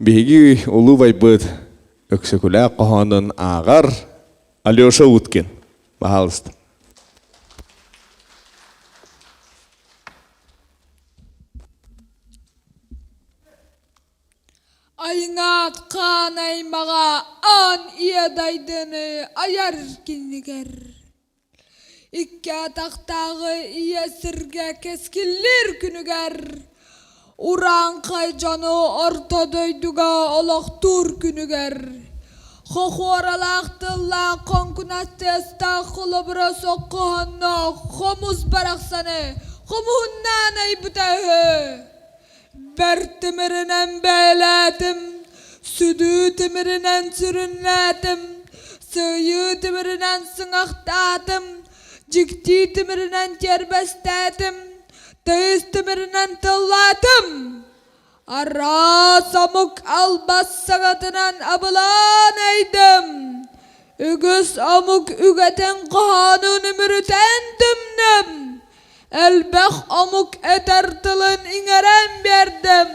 Биһиги улуу байбыт Өксөкүлээх хоһоонун ааҕар Алеша Уткин. Пожалуйста. Айыҥаат хаан аймаҕа аан ийэ дайдыны айар кинигэр. Икки атахтааҕы ийэ сиргэ кэскиллиир күнүгэр урааҥхай дьону орто дойдуга олохтуур күнүгэр хохуоралаах тыллаах хоҥкунас тыастаах холобура соккоһонноох хомус барахсаны хомуһуннаан айбыта үһү. Бэрт тимиринэн бээлээтим, сүдү тимиринэн сүрүннээтим, сыыйыы тимиринэн сыҥахтаатым, дьикти тимиринэн тиэрбэстээтим, тыйыс тимиринэн тыллаатым. Араас омук албас саҥатынан абылаан айдым. Үгүс омук үгэтин хоһоонун үмүрүтэн түмнүм. Элбэх омук этэр тылын иҥэрэн биэрдим.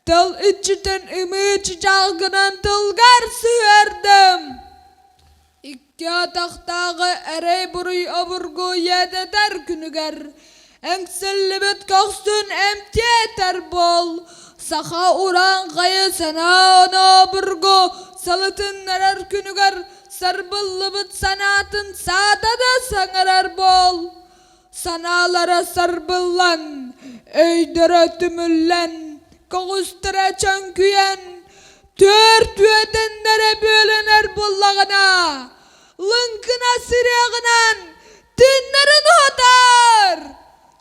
Тыл иччитин ымыы чычаах гынан тылгар сыһыардым. Икки атахтааҕы эрэй-буруй обургу иэдэтэр күнүгэр эҥсиллибит көхсүн эмтиэтэр буол, саха урааҥхайы санаа-оноо обургу салытыннарар күнүгэр сарбыллыбыт санаатын саата да саҥарар буол. Санаалара сарбыллан, өйдөрө түмүллэн, көҕүстэрэ чөҥкүйэн, түөрт үөдэннэрэ бүөлэнэр буоллаҕына, лыҥкына сириэҕинэн тыыннарын уһатар,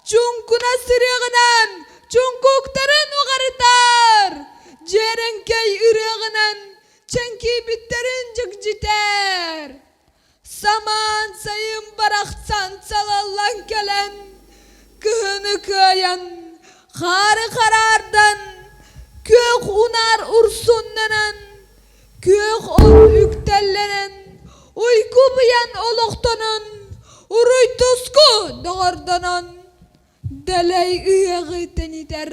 чуҥкуна сириэҕинэн чуҥкуктарын уҕарытар, дьиэрэҥкэй ырыаҕынан чэҥкийбиттэрин дьигдьитэр. Самаан сайын барахсан салаллан кэлэн, кыһыны кыайан, хаары хараардан, күөх унаар урсуннанан, күөх от үктэллэнэн, уйку быйан олохтонон, уруй туску доҕордонон, Дэлэй ыһыаҕы тэнитэр,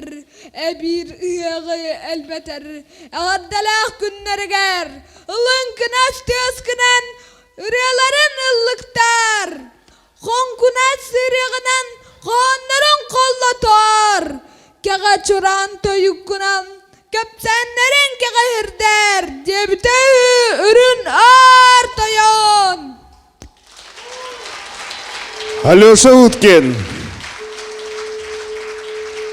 эбиир ыһыаҕы элбэтэр эҕэрдэлээх күннэригэр ылыҥкынас тыаскынан ырыаларын ыллыктаар, хоҥкунас сырыаҕынан хоһооннорун холлотоор, кэҕэ чураан тойуккунан кэпсээннэрин кэҕэһирдээр диэбитэ үһү үрүн аар тойон. Алеша Уткин.